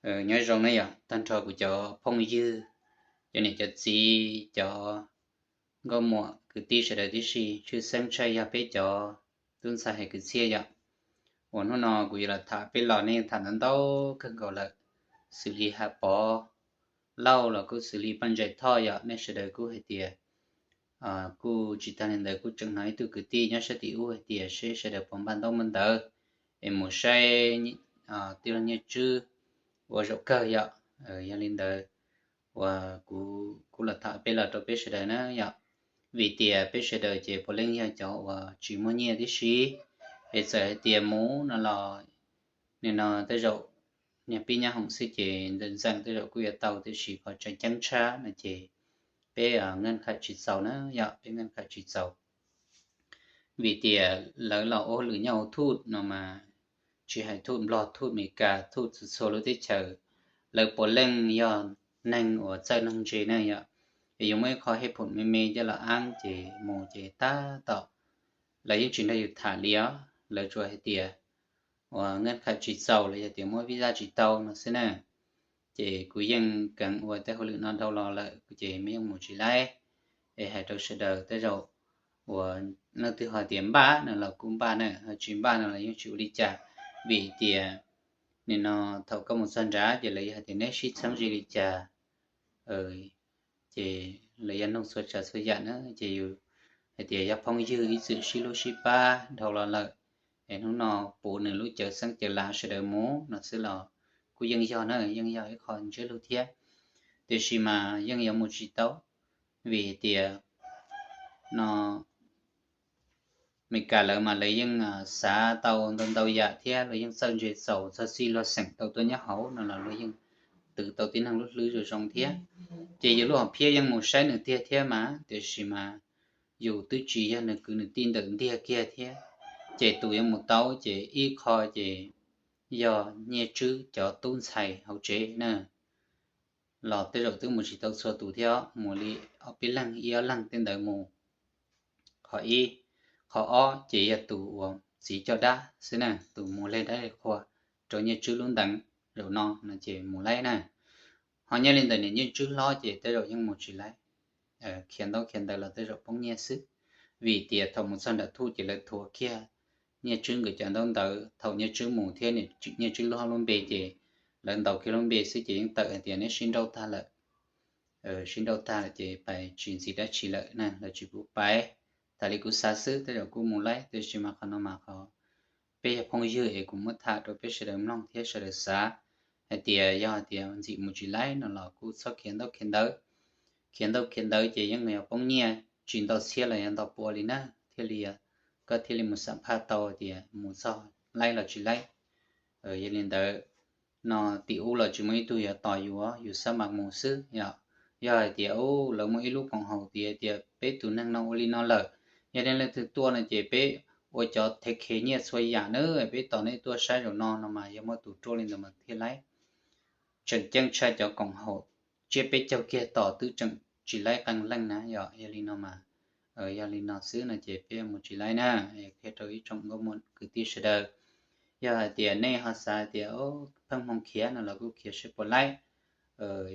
Nyob zoo na yom, tag nrho kuv cov phooj ywg, cov niam cov txiv, cov nkauj muam kwv tij sawv daws tib si, tshwj xeeb tshaj yog peb cov tub ntxhais hais kwv txhiaj yom. Uas hnub no kuv yuav los tham peb los nej yeej tham ntau ntau kawg nkaus lawm, xws li Hav Pov Lauj los kuj xws li Paj Ntsais Thoj yom, nej sawv daws kuj hais tias, kuj tsis tag li ntawd kuj tseem hnov ib tug kwv tij nyob sab tim ub hais tias seb sawv daws puas npaj ntaub npaj ntawv es mus saib tij laug Nyiaj Tswb ua zaum kawg yom. Yog li ntawd uas kuv kuj los tham peb los rau peb sawv daws na yom, vim tias peb sawv daws ces puav leej yog cov uas tsis muaj nyiaj tib si, es txawm hais tias mus no los nim no tej zaum niag pib nyab hoom xwb ces ntxeev ntxeev tej zaum kuj yuav tau, tiam sis qhov tseem ceeb tshaj no ces peb nkees kha tsis txaus na yom, peb nkees kha tsis txaus. Vim tias lawv los ua hauj lwm nyob hauv thuj no mas, tsis hais thuj Nplog, thuj Amelikas, thuj txhua txhua lub teb chaws, lawv puav leej yog neeg uas txawj neeg ntse na yom. Es yus muaj ib qho hej phoom me me coj los aab ces mus ces tab tom lawv yeej tsis nrog yus tham li os, lawv tsuas hais tias uas nkees kha tsis txaus los yog tias muab visa tsis tau no xwb na. Ces kuv yeej keev ua tej hauj lwm no dhau los lawm ces me yeej mus tsis laib. Es hais rau sawv daws tej zaum uas leej twg ho tias npaj no los kuj npaj na, ho tsis npaj no los yeej tsis ua li cas, vim tias nim no thaum koj mus txog nrad ces lawv yog hais tias neb sib txheeb ze li cas ces lawv yuav nug txhua tsav txhua yam na, ces yus hais tias yog phooj ywg ib txwm sib hlub sib pab dhau los lawm, es hnub no puv nws lub cawv xeeb cawv lav sawv daws mus no xwb los kuj yeej yog na, yeej yog ib qho ntsiab lus thiab. Tiam sis mas yeej yuav mus tsis tau, vim tias no Amelikas lawv mas lawv yeej xav tau ntau ntau yam thiab luag yeej txawj ntse txaus txog txij luag xeem tau tuaj nyob hauv no los luag yeej twv tau tib neeg lub hlwb zoo zoo thiab. Ces yus lub hom phiaj yeej mus saib nws tiag thiab mas, tiam sis mas yus twb tsis yog nws kwv nws tij ntawm ntiag kiag thiab. Ces tus yuav mus tau ces ib qho ces yog Nyiaj Tswb cov tub ntxhais hauv tsev na, los tej zaum twb mus tsis tau txhua tus thiab, mus li ob peb leeg ib ob leeg tej ntawd mus. Qhov ib, qhov ob ces yog tus uas txiv coj dab xwb na, tus mus leg dab leg qhua rau Nyiaj Tswb lub ntees zaum no no ces mus laib na. Ho nyob li ntawm niam Nyiaj Tswb hlob ces tej zaum yeej mus tsis laib, khiav ntaub khiav ntawv los tej zaum poob nyiaj xwb, vim tias thaum mus txog nram thuj ces lawv thuav kiag Nyiaj Tswb nkawd cov ntaub ntawv, thaum Nyiaj Tswb mus thiab Nyiaj Tswb lub hauv lub npe ces lawv ntaus kiag lub npe xwb ces yeej tawm hais tias neb sib nrauj tag lawm. Sib nrauj tag lawm ces pais tsis ntxiv dab tsi lawm na, lawv tsis pub pais. Tham li kuv xav xwb tej zaum kuj mus laib, tiam sis mas qhov no mas qhov peb yog phooj ywg es kuv muab tham rau peb sawv daws mloog thiab sawv daws xav hais tias yog hais tias ntxim mus tsis laib no los kuj txhob khiav ntaub khiav ntawv. Khiav ntaub khiav ntawv ces yeej yog poob nyiaj tsis nto txhiab los yog nto pua li na, thiaj li, koj thiaj li mus xam phaj tau tias mus txog laib los tsis laib. Yog li ntawd no tim ub los tsis muaj ib tug yuav tos yus, yus xab mas mus xwb yom. Yog hais tias lawv muaj ib lub koom haum tias tias peb tus neeg no ua li no lawm, yog nej leej twg tuaj no ces peb ua cov thev khev nyiaj txhua yam na, peb tos nej tuaj saib zaum no no mas yog muaj tus ruaj li ntawd mas thiaj laib. Tseem ceeb tshaj cov koom haum tsiab peb caug kiag tos twb tseem tsis laib qee leej na yom. Yog li no mas, yog li no xwb no ces peb mus tsis laib na. Qhia rau ib tsoom nkauj muam kwv tij sawv daws, yog hais tias nej ho xav tias pheej hmoo khiav no los kuj khiav seb puas laib.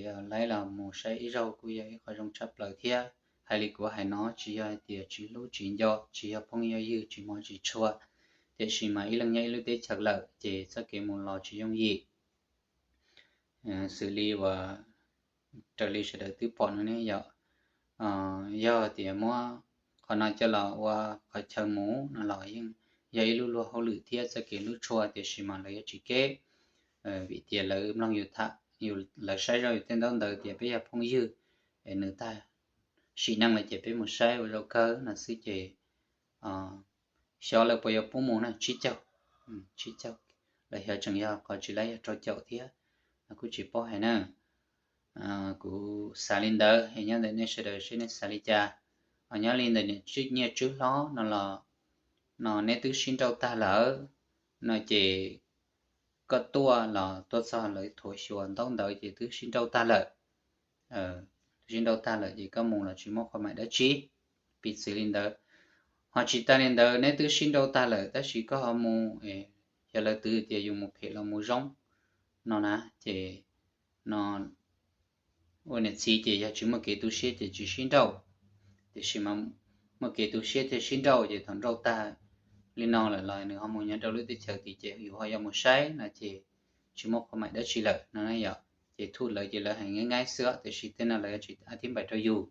Yog laib los mus saib ib zaug kuj yog ib qho zoo tshaj plaws thiab. Hais li kuv hais no tsis yog hais tias tsis hlub tsis nco, tsis yog phooj yog ywg tsis hmov tsis tshua, tiam sis mas ib leeg nyob ib lub teb chaws lawm ces txoj kev mus los tsis yooj yim. Xws li uas raws li sawv daws twb pom no ne yom, yog tias muab qhov no coj los ua qhov chaw mus no los yeej yog ib lub luag hauj lwm thiab txoj kev hlub tshua, tiam sis mas lawv yuav tsis keb, vim tias lawv mloog yus tham, lawv saib zoj yus tej ntaub ntawv tias peb yog phooj ywg, es nws tag sim neej lawm ces peb mus saib ua zaum kawg no xwb ces xyov lawv puas yuav pub mus na, tsib caug, tsib caug, los xyov tseem yog qhov tsis laib yog rau caum thiab, kuj tsis paub hais na. Kuv xav li ntawd es nyob ntawm nej sawv daws seb nej xav li cas. Ho nyob li ntawm niam Nyiaj Tswb hlob no los, no neb twb sib nrauj tag lawm no ces koj tuaj los tuaj txog lawv thuav xyuas ntaub ntawv ces twb sib nrauj tag lawm. Twb sib nrauj tag lawm ces koj mus los tsis muaj qhov maim dab tsi, piv txwv li ntawd. Ho tsis tas li ntawd neb twb sib nrauj tag lawm tab sis koj ho mus, xyov lawv twv tias yus mus phem los mus zoo, no na. Ces no ua niam txiv ces yog tsis muaj kev tu siab ces tsis sib nrauj, tiam sis mas muaj kev tu siab thiaj sib nrauj, ces thaum nrauj tag li no lawm los nws ho mus nyob rau lub teb chaws tid ces yus ho yuav mus saib no ces tsis muaj qhov maim dab tsi lawm no yom. Ces thuj lawv ces lawv hais nyaib nyaib xwb, tiam sis tej no lawv yuav tsis a thib npaim rau yus.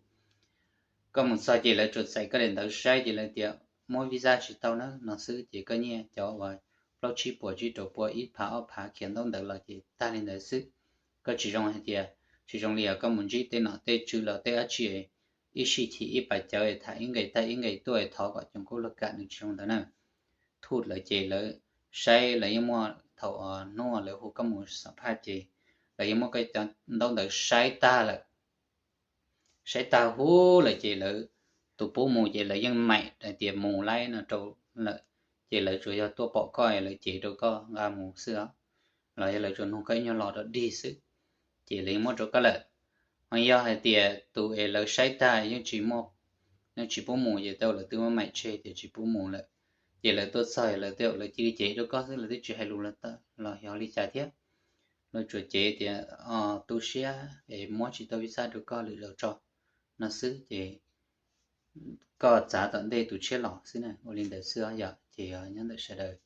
Koj mus txog ces lawv tsuas txais koj daim ntawv saib ces lawv tias muab visa tsis tau na no xwb, ces koj nyiaj cov uas plaub tsib puas tsib rau pua ib phav ob phav khiav ntaub ntawv los ces tag li ntawd xwb. Koj tsis zoo hais tias, tsis zoo li os, koj mus ntsib tej nom tej tswv los tej dab tsi ib sij chim ib pas cawv tham ib nqe tag ib nqe tuaj thov kom cov kub luag kam, nws tsis zoo ntawd na. Thuj lawv ces lawv saib, lawv yeej muaj thaum hnub lawv hu koj mus xam phaj ces lawv yeej muab koj cov ntaub ntawv saib tag lawm. Saib tag huv lawm ces lawv, tus pub mus ces lawv yeej maim hais tias mus laib no rau lawm, ces lawv tsuas yog tuaj pom koj lawv cev rau koj nqa mus xwb os, los yog lawv tsuas nug koj ib nyuag los rau dig xwb, ces lawv yeej muab rau koj lawm. Ho yog hais tias tus es lawv saib tag yeej tsis muaj, yeej tsis pub mus ces tau lawv twb muab maim tseg tias tsis pub mus lawm. Ces lawv tuaj txog lawv tej lawv cia li cev rau koj xwb, lawv twb tsis hais lus los yog li cas thiab. Lawv tsuas cev tias tu siab es muab tsis tau visa rau koj lwm zaus tso no xwb, ces koj txav tom ntej tus tshiab los xwb na, ua li ntawd xwb yom. Ces nyob ntawm sawv daws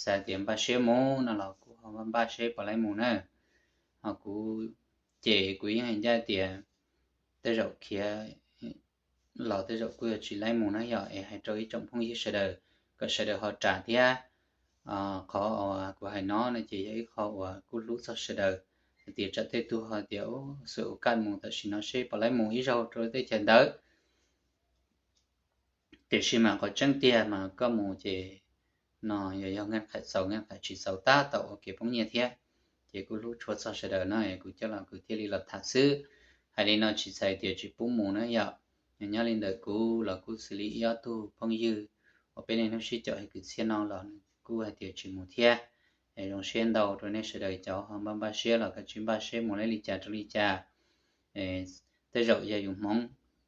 xav tias npaj siab mus no los kuj ho npaj seb puas laib mus na. Ho kuv ces kuv yeej hais ncaj tias tej zaum khiav los tej zaum kuj yuav tsis laib mus na yom, es hais rau ib tsoom phooj ywg sawv daws kom sawv daws ho ras thiab. Qhov uas kuv hais no no ces yog ib qho uas kuj hlub txog sawv daws, hais tias tsam tej tug ho tias xwm ua kaj mus tam sim no seb puas laib mus ib zaug rau teb chaws ntawd. Tiam sis mas qhov tseeb tiag mas koj mus ces no yog yog nqaij qhais txaus nqaij qhais tsis txaus tab tom ua kev poob nyiaj thiab. Ces kuj hlub tshua txog sawv daws no kuv coj los kuv thiaj li los tham xwb. Hais li no tsis txhais tias tsis pub mus na yom. Nyob li ntawm kuv los kuj xws li ib ob tug phooj ywg uas peb niaj hnub sib caum hais kwv txhiaj no los kuj hais tias tsis mus thiab. Zoo siab ntau rau nej sawv daws cov ho npaj npaj siab los kav tsij npaj siab mus laib li cas rau li cas. Tej zaum yog yus hmoov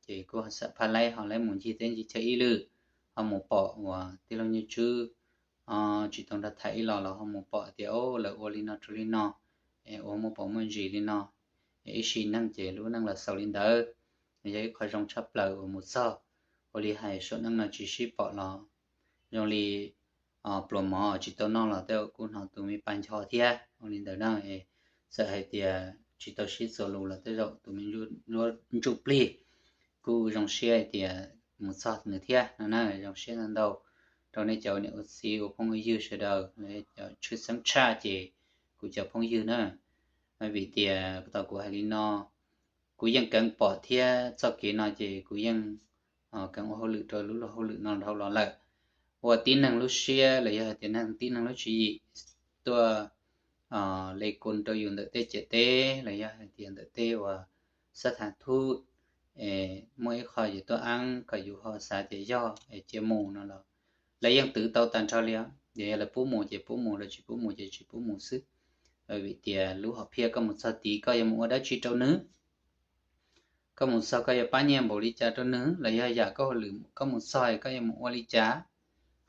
ces kuj xam phaj laib ho laib mus ncig teb ncig chaw ib lwm, ho mus pom uas tij laug Nyiaj Tswb tsis tau nrog tham ib los los ho mus pom tias lawv ua li no rau li no, es ua muaj pom muaj ntsis li no, ib sim neej ces lub neej los xaus li ntawd. Yog ib qho zoo tshaj plaws uas mus txog, ua li hais saum neej no tsis sib pom los zoo li pluas mov tsis tau noj los tej zaum kuj hnov tus me pa ncho thiab. Ua li ntawd na, txawm hais tias tsis tau sib txuas lus los tej zaum tus me ntsuj plig kuj zoo siab hais tias mus txog nws thiab no na. Zoo siab ntau ntau rau nej cov niam ua txiv ua phooj ua ywg sawv daws, cov tshwj xeeb tshaj ces kuv cov phooj ywg na. Vim tias tau kuv hais li no, kuv yeej keev pom thiab txoj kev no ces kuv yeej keev ua hauj lwm rau lub luag hauj lwm no dhau los lawm. Ua tib neeg lub siab los yog hais tias neeg tib neeg lub tswv yim tuaj le kun rau yus ntawm tej ciam teb los yog hais tias ntawm tej uas xab tha thuj, muaj ib qho yus tuaj eeb kom yus ho xav tias yog es cia mus no los lawv yeej twv tau tag nrho li os. Yog lawv pub mus ces pub mus, lawv tsis pub mus ces tsis pub mus xwb. Vim tias lub hom phiaj koj mus txog tid koj yuav mus ua dab tsi rau nws? Koj mus txog koj yuav pab nyiaj npaum li cas rau nws? Los yog yam koj hauj lwm koj mus txog koj yuav mus ua li cas?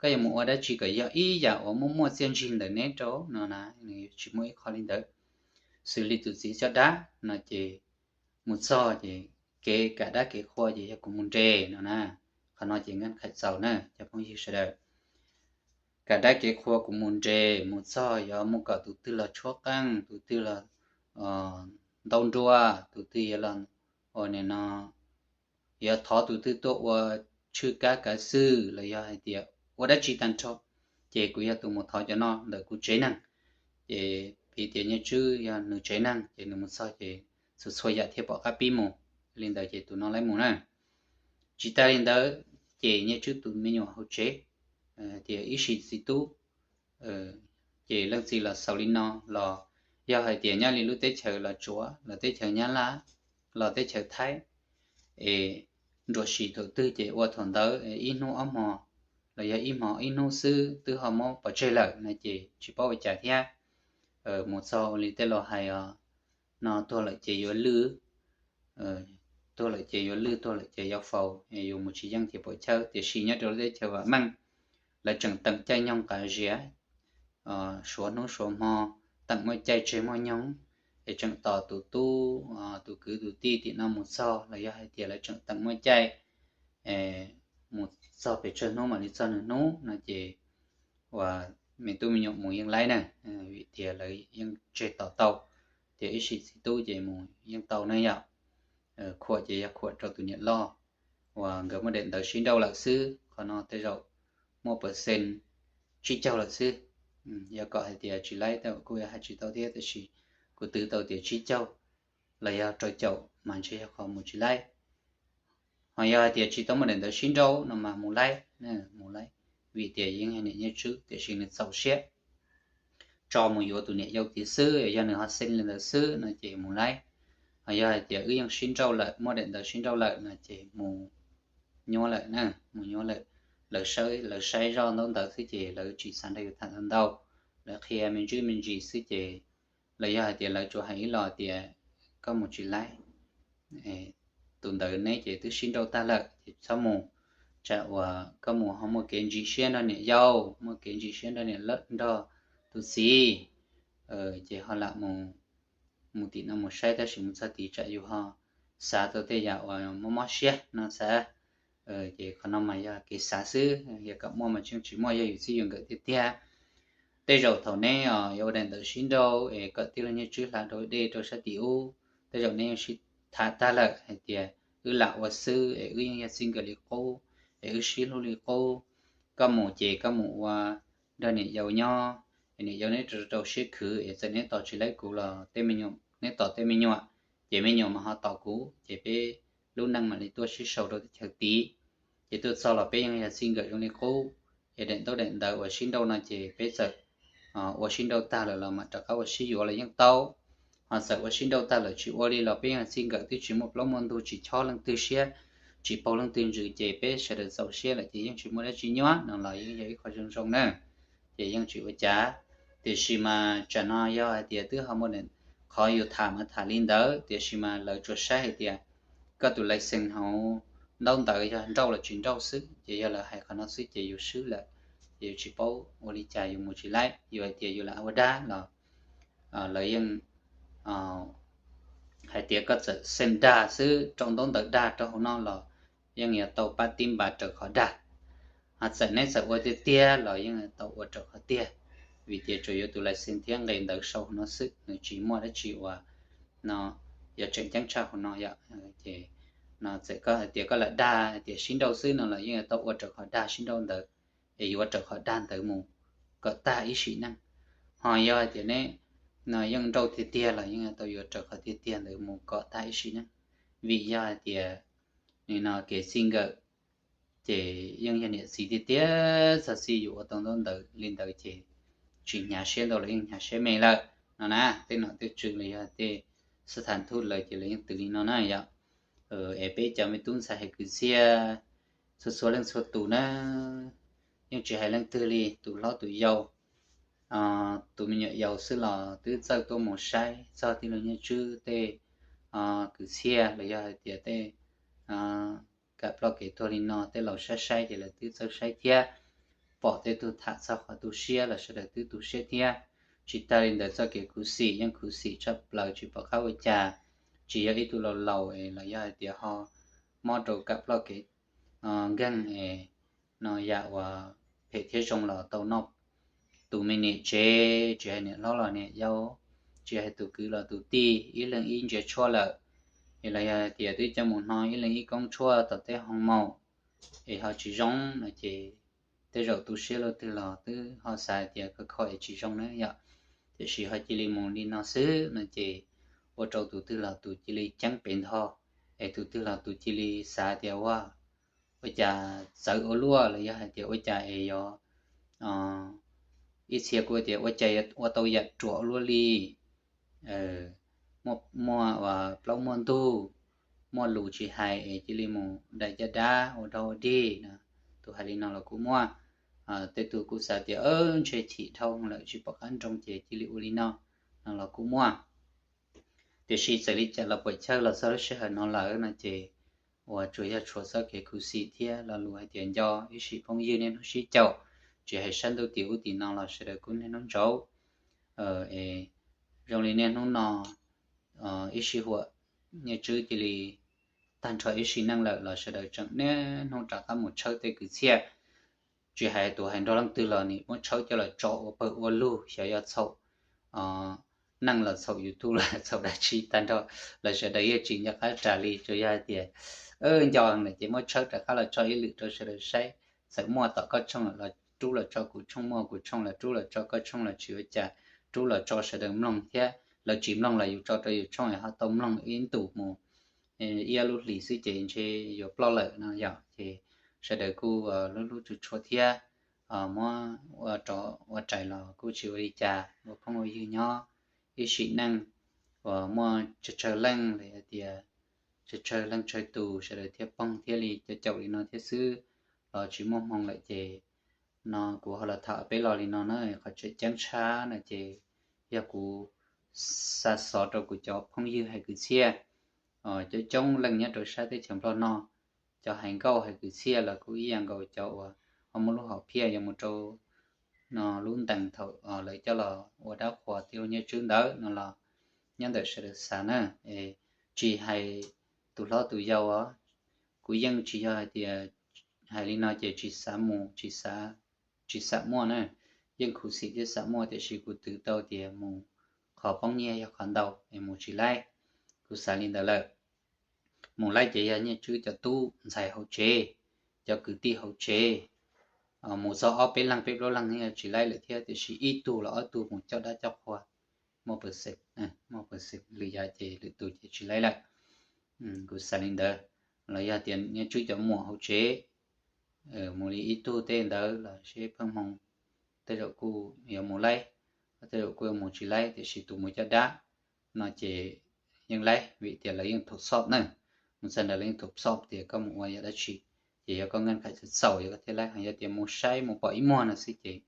Koj yuav mus ua dab tsi kom yog ib yam uas muaj muaj txiaj ntsig ntawm neb rau no na? Nws tsis muaj ib qho li ntawd. Xws li tus txiv coj dab no ces mus txog ces kev kam dab kev qhua ces yog kuv mus nres no na. Qhov no ces nqaij qhais txaus na cov phooj ywg sawv daws. Kam dab kev qhua kuv mus nres, mus txog yuav mus kom tus twg los tshuab qeej, tus twg los ntaus nruas, tus twg yuav los ua no, yuav thov tus twg tuaj ua tshwj kab kav xwm los yog hais tias ua dab tsi tag nrho, ces kuv yog tus mus thov cov no ntawm kuv tsev neeg. Ces piv tias Nyiaj Tswb yog nws tsev neeg ces nws mus txog ces txhua txhua yam thiaj pom qab pib mus. Li ntawd ces tus no laib mus na. Tsis tas li ntawd ces Nyiaj Tswb tus me nyuam hauv tsev, tias ib sim txiv tub, ces leej txiv los xaus li no los yog hais tias nyob li lub teb chaws Los Tsuas los teb chaws Nyab Laj los teb chaws Thaib, es nruam sim thaum twg ces ua thaum ntawd, ib hnub ob hmo los yog ib hmo ib hnub xwb twb ho muab pov tseg lawm no ces tsis paub ua cas thiab. Mus txog ua li tej laus hais os, no tuag lawm ces yuav lwj, tuag lawm ces yuav lwj, tuag lawm ces yuav faus, yuav mus tsis yeej ces puam chawb. Tiam sis nyob rau lub teb chaws vam meej, lawv tseem teem caij nyoog qav zias, suav hnub suav hmo, teem muaj caij tseg muaj nyoog, es tseem tos tus tub, tus kwv tus tij tim no mus txog los yog hais tias lawv tseem teem muaj caij mus txog pes tsawg hnub mam li txog nws hnub no ces uas me tub me nyuam mus yeej laib na, vim tias lawv yeej tseg tos tau, tias ib sim txiv tub ces mus yeej tau na yom. Khuam ces yog khuam rau tus niam loj uas nkawd muaj daim ntawv sib nrauj lawm xwb, qhov no tej zaum muaj percent tsib caug lawm xwb. Yog kom hais tias tsis laib tej zaum kuj yuav hais tsis tau thiab, tab sis kuv twv tau tias tsib caug los yog rau caum mas ntshe yog qhov mus tsis laib. Ho yog hais tias tsis tau muaj daim ntawv sib nrauj no mas mus laib, mus laib, vim tias yeej yog niam Nyiaj Tswb tiam sis nws txaus siab tso mus yuav tus niam yau tid xwb, yog nws ho xeeb li ntawd xwb no ces mus laib. Ho yog hais tias wb yeej sib nrauj lawm, muaj daim ntawv sib nrauj lawm no ces mus nyuaj lawm na, mus nyuaj lawm. Lawv saib, lawv saib zoj ntaub ntawv xwb ces lawv tsis xav nrog yus tham ntau ntau, lawv qhia me ntsis me ntsis xwb ces, los yog hais tias lawv tsuas hais ib los tias koj mus tsis laib, tus ntawv neb ces twb sib nrauj tag lawm ces txhob mus, tsam uas koj mus ho muaj kev ntsim siab nrog niam yau, muaj kev ntsim siab nrog niam, nrog tus txiv, ces ho lam mus, mus tim no mus saib, tab sis mus txog tid tsam yus ho xav tau tej yam uas mob mob siab no xav. Ces qhov no mas yog kev xav xwb, yog kom muaj mas tseem tsis muaj, yog yus txij yus nkawm tiag tiag. Tej zaum thaum neb yuav ua daim ntawv sib nrauj es kom tij laug Nyiaj Tswb hla dej rau sab tim ub, tej zaum neb yeej sib tham tag lawm hais tias wb lam ua xwb es wb yeej yog txij nkawm li qub, es wb sib hlub li qub. Koj mus ces koj mus ua nrog niam yau nyob, es niam yau neb rau rau siab khwv, es txawm neb tos tsis laib kuv los tej me nyuam, neb tos tej me nyuam, ces me nyuam mas ho tos kuv, ces peb lub neej mam li tuaj sib sau rau teb chaws tid. Ces tuaj txog los peb yeej yog txij nkawm zoo li qub. Es daim ntaub daim ntawv uas sib nrauj no ces peb txawm ua sib nrauj tag lawm los mam rov qab ua sib yuav los yeej tau. Ho txawm ua sib nrauj tag lawm tsis ua li los peb yeej txij nkawm twb tsis muaj plaub muaj ntug, tsis chob leej twg siab, tsis paug leej twg ntsws, ces peb sawv daws txaus siab lawm ces yeej tsis muaj dab tsi nyuaj no los yeej yog ib qho zoo zoo na, ces yeej tsis ua cas. Tiam sis mas tsam no yog hais tias twb ho muaj qhov yus tham mas tham li ntawd, tiam sis mas lawv tsuas saib hais tias koj tus license hauv ntaub ntawv yog nrauj los tsis nrauj xwb, ces yog lawv hais qhov no xwb ces yus swb lawm, ces yus tsis paub ua li cas, yus mus tsis laib. Yus hais tias yus lam ua dag los lawv yeej hais tias koj txawm xeem dag xwb, rau ntaub ntawv dag rau hauv no los yeej yuav tau pab tib npas raws qhov dag. Ho txawm neb txawm ua tiag tiag los yeej tau ua raws qhov tiag, vim tias tsuas yuav tus license thiab nqe ntawv sau hauv no xwb, nws tsis muaj dab tsi uas no yuav tseem ceeb tshaj hauv no yom. Ces no txawm koj hais tias koj lam dag hais tias sib nrauj xwb no los yeej yuav tau ua raws qhov dag sib nrauj ntawd, es yuav ua raws qhov dag ntawd mus kom tag ib sim neej. Ho yog hais tias neb no yeej nrauj tiag tiag los yeej yuav tau yuav raws qhov tiag tiag ntawd mus kom tag ib sim neej, vim yog hais tias nim no kev txij nkawm ces yeej yog niam txiv tiag tiag, txog txij yus ua tau ntaub ntawv li ntawd ces tsis hnyav siab ntau los yeej hnyav siab me lawm no na. Tej nom tej tswv los yog tej xab thas thuj lawm ces lawv yeej twv li no na yom. Es peb cov me tub ntxhais hais kwv txhiaj txhua txhua leej txhua tus na, yeej tsis hais leej twg li, tus hlob tus yau, tus me nyuam yaus xwb los twb txawj tuaj mus saib txog tij laug Nyiaj Tswb tej kwv txhiaj los yog hais tias tej kam ploj kev tuag li no, tej laus saib saib ces lawv twb txawj saib thiab. Pom tej tug tham txog qhov tu siab los sawv daws twb tu siab thiab. Tsis tag li ntawd txoj kev khuv xim yeej khuv xim tshaj plaws tsis pom qab ua cas. Tsis yog ib tug laus laus es los yog hais tias ho mob rau kam ploj kev nkeeg es no yam uas phem thiab zoo los tau noj tus me niam tsev, tsis hais niam hlob los niam yau, tsis hais tus kwv los tus tij, ib leeg ib ntsiav tshuaj lawm, es los yog hais tias twb coj mus hno ib leeg ib koob tshuaj tom tej hoo maum es ho tsis zoo no ces tej zaum tu siab luaj twg los twb ho xav hais tias kho kho es tsis zoo na yom. Tiam sis ho cia li mus li no xwb no ces ua rau tus twg los tus cia li ceeb pem ntho, es tus twg los tus cia li xav tias ua, ua cas txawv ua luaj los yog hais tias ua cas es yog ib txhia kuj tias ua cas ua tau yam ruam ua luaj li, muaj, muaj plaub muaj ntug, muaj lus tsis hais es cia li mus dai caj dab ua dog ua dig no. Tus hais li no los kuj muaj. Tej tug kuj xav tias ntshe chim dhau lawm tsis pom qab nroo ces cia li ua li no, no los kuj muaj. Tiam sis txawm li cas los puam chawj los txog lub sij hawm no lawm no ces uas tsuas yog tshuav txoj kev khuv xim thiab lo lus hais tias nco ib sim phooj ywg niaj hnub sib caum, tsis hais sab ntuj tim ub tim no los sawv daws kuj niaj hnub ntsauv. Es Zoo li niaj hnub no ib sij huam Nyiaj Tswb cia li tag nrho ib sim neej lawm los sawv daws tseem niaj hnub rov qab mus tshawb tej kwv txhiaj, tsis hais tus hais nrog leej twg los nim muab tshawb coj los tso ua pawg ua lug, xyov yog txhaum neej los txhaum YouTube los txhaum dab tsi tag nrho los sawv daws yeej tsis nco qab ras li. Tsuas yog hais tias nco lawm ces muab tshawb rov qab los tso ib lwm rau sawv daws saib. Txawm muaj tom koj tshooj los rub los tso kuv tshooj, muaj kuv tshooj los rub los tso koj tshooj los tsis ua cas, rub los tso sawv daws mloog thiab. Lawv tsis mloog los yus tso rau yus tshooj ho tau mloog ib ntus mus ib ob lub hlis xwb ces ntshe yuav ploj lawm no yom. Ces sawv daws kuj lub lub tshua tshua thiab, muab ua rov ua rais los kuj tsis ua li cas, ua phooj ua ywg nyob ib sim neej uas muaj tsawg tsawg leej los yog tias tsawg tsawg leej tsawg tus sawv daws thiaj poob thiaj li cov caum li no thiab xwb, los tsis muaj hmoo lawm ces no kuv ho los tham peb los li no na. Qhov tseem ceeb tshaj no ces yog kuv xa xov rau kuv cov phooj ywg hais kwv txhiaj coob coob leej nyob rau sab teb chaws Nplog no. Cov hais nkauj hais kwv txhiaj los kuj ib yam nkaus, cov uas ho muaj lub hom phiaj yuav mus rau no lub ntees thaum lawv coj los ua dab qhuas tij laug Nyiaj Tswb ntawd no los nyob ntawm sawv daws xav na. Tsis hais tus hlob tus yau os, kuv yeej tsis yog hais tias hais li no ces tsis xav mus, tsis xav muaj na, yeej khuv xim thiab xav muaj, tiam sis kuv twv tau tias mus qhov poob nyiaj yog qhov ntau es mus tsis laib. Kuv xav li ntawd lawm. Mus laib ces yog Nyiaj Tswb cov tub ntxhais hauv tsev, cov kwv tij hauv tsev, mus txog ob peb leeg peb plaub leeg yog tsis laib lawm thiab, tiam sis ib tug los ob tug mus coj dab coj qhua, muaj percent, muaj percent lwm yam ces lwm tus ces tsis laib lawm. Kuv xav li ntawd. Los yog tias Nyiaj Tswb cov muam hauv tsev, mus li ib tug tej ntawd los seb pheej hmoo, tej zaum kuj yuav mus laib, tej zaum kuj yuav mus tsis laib, tiam sis tus mus coj dab no ces yeej laib vim tias lawv yeej thaum xob na, mus txog ntawd lawv yeej thaum xob tias koj mus ua yam dab tsi, ces yog koj nkees khaim txaus yog koj thiaj laib. Ho yog tias mus saib mus pom ib muag no xwb ces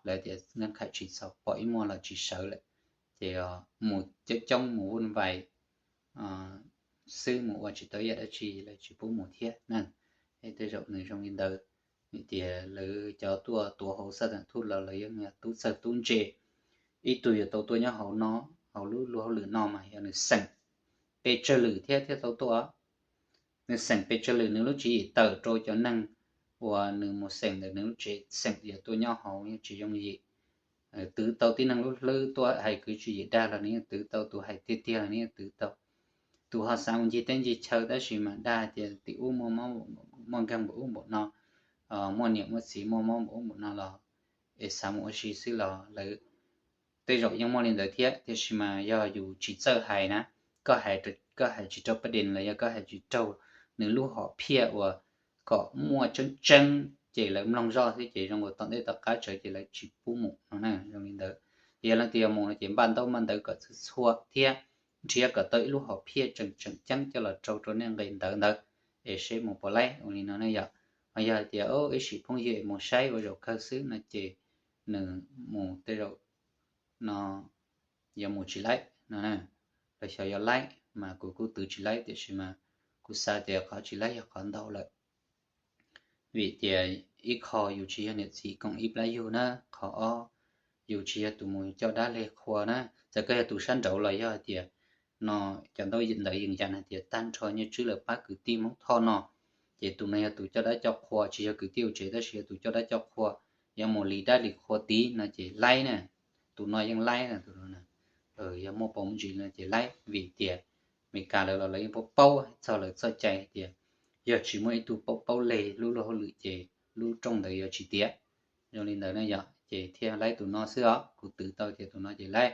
lawv tias nkees khaim tsis txaus, pom ib muag los tsis sawv lawm, ces mus coob coob mus vuj vais xwb, mus ua tsis tau yam dab tsi lawv tsis pub mus thiab na. Tej zaum nws zoo li ntawd, vim tias lawv cov tuaj tuav hauv xab teem thuj los lawv yeej yog tub txawg tub ntse. Ib tug yuav tau tuaj nyob hauv no, hauv lub luag hauj lwm no mas yog nws xeem pes tsawg lwm thiab thiaj tau tuaj. Nws xeem pes tsawg lwm, nws lub tswv yim tawm rau cov neeg uas nws mus xeem ntawm nws lub tsev, xeem yuav tuaj nyob hauv yeej tsis yooj yim. Twv tau tib neeg lub hlwb tuaj hais kwv tsis yim dag los nws yeej twv tau, tus hais tiag tiag los nws yeej twv tau. Tus ho xav mus ncig teb ncig chaw tab sis mas dag tias tim ub muaj mob, muaj nkeeg npaum ub npaum no, muaj niam muaj txiv muaj mob npaum ub npaum no los es xav mus ua si xwb los lawv tej zaum yeej muaj li ntawd thiab. Tiam sis mas yog yus tsis txawj hais na, koj hais, koj hais tsis raug pab dees los yog koj hais tsis raug nws lub hom phiaj uas kom muaj tseeb tseeb ces lawv mloog zoj thiab ces zoo nkaus tom ntej tom qab tsawv ces lawv tsis pub mus no na, zoo li ntawd. Ces yog leej twg yuav mus no ces npaj ntaub npaj ntawv kom txhua txhua thiab nrhiav kom tau ib lub hom phiaj tseem tseem ceeb coj los rau rau nej nqe ntawv ntawd es seb mus puas laib ua li no ne yom. Ho yog hais tias ib sim phooj ywg es mus saib ua zaum kawg xwb no ces nws mus tej zaum no yuav mus tsis laib no, los xyov yuav laib mas kuv kuj twv tsis laib tiam sis mas kuv xav tias qhov tsis laib yog qhov ntau lawm. Vim tias ib qho yus tsis yog niam txiv koom ib plab yug na, qhov ob yus tsis yog tus mus coj dab li qhua na. Txawm koj yog tus sab nraud los yog hais tias no cov ntaub ntawv yees yam hais tias tag nrho Nyiaj Tswb lawv pab kwv tij Hmoob Thoj no, ces tus no yog tus coj dab coj qhua, tsis yog kwv tij hauv tsev tab sis yog tus coj dab coj qhua, yuav mus li dab li qhua tid no ces laib na. Tus no yeej laib na, tus no yog muaj paus ntsis no ces laib vim tias Amelikas lawv los lawv yeej paub paub txog lawv txoj cai tias yog tsis muaj ib tug paub paub leg lub luag hauj lwm ces lub rooj ntawd yuav tsis tiav. Zoo li ntawd na yom, ces thiaj laib tus no xwb os, kuv twv tau tias tus no ces laib.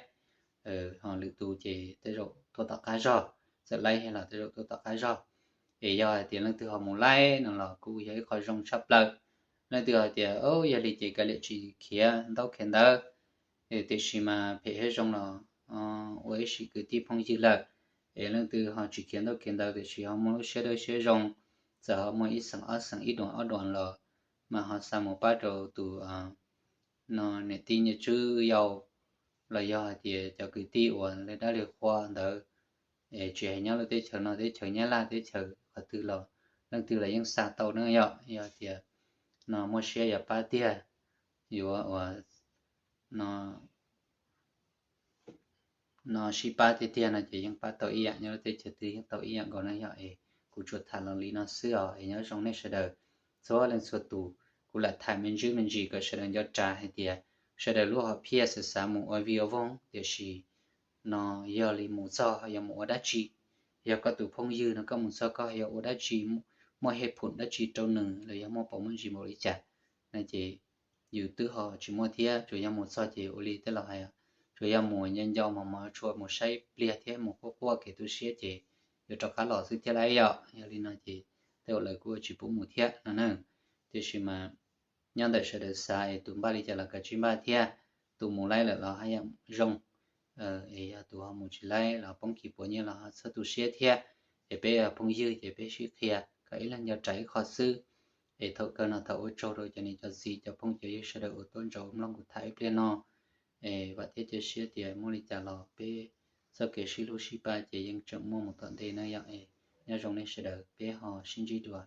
Ho lwm tus ces tej zaum tuaj tom qab zog, txawm laib los tej zaum tuaj tom qab zog. Es yog hais tias leej twg ho mus laib no los kuj yog ib qho zoo tshaj plaws. Leej twg hais tias yog li ces kav liam tsis khiav ntaub khiav ntawv, tiam sis mas phem thiab zoo los ua ib sim kwv tij phooj ywg lawm. Es leej twg ho tsis khiav ntaub khiav ntawv tiam sis ho muaj lub siab dawb siab zoo, txawm ho muaj ib xeem ob xeem ib duam ob duam los mas ho xa mus pab rau tus no niam tij Nyiaj Tswb yau, los yog hais tias cov kwv tij uas li dab li qhua ntawd, es tsis hais nyob lub teb chaws no teb chaws Nyab Laj teb chaws qhov twg los leej twg los yeej xa tau na yom. Yog tias no muaj siab yog pab tiag, yuav uas no no sib pab tiag tiag no ces yeej pab tau ib yam, nyob lub teb chaws twg yeej tau ib yam nkaus na yog es kuv tsuas tham los li no xwb os es nyob zoo nej sawv daws txhua leej txhua tus. Kuv lam tham me ntsis me ntsis kom sawv daws nco ras hais tias sawv daws lub hom phiaj xav xav mus ua vi ua voog tiam sis no yog li mus txog yog mus ua dab tsi, yog koj tus phooj ywg no koj mus txog koj yog ua dab tsi, muaj hej phum dab tsi rau nws los yog muaj pom muaj ntsis npaum li cas no ces yus twb ho tsis muaj thiab. Tsuas yog mus txog ces ua li tej laus hais, tsuas yog mus nco nco mos mos tshua mus saib pliag thiab mus quaj quaj kev tu siab ces yuav rov qab los xwb thiab lauj yom. Yog li no ces tej zaum lawv kuj tsis pub mus thiab no na. Tiam sis mas nyob ntawm sawv daws xav es tus npaj li cas los kav tsij npaj thiab, tus mus laib lawm los haj yam zoo, es yog tus ho mus tsis laib los poob kis puas nyiaj los ho txhob tu siab thiab. Ces peb yog phooj ywg ces peb sib qhia kom ib leeg nco ras ib qho xwb. Es thaum kawg no thov ua tsaug rau cov niam cov txiv cov phooj cov ywg sawv daws uas tuaj nrog mloog kuv tham ib pliag no. Es vam thiab cia siab tias muaj li cas los peb txoj kev sib hlub sib pab ces yeej tseem muaj mus tom ntej na yom. Es nyob zoo nej sawv daws, peb ho sib ntsib dua.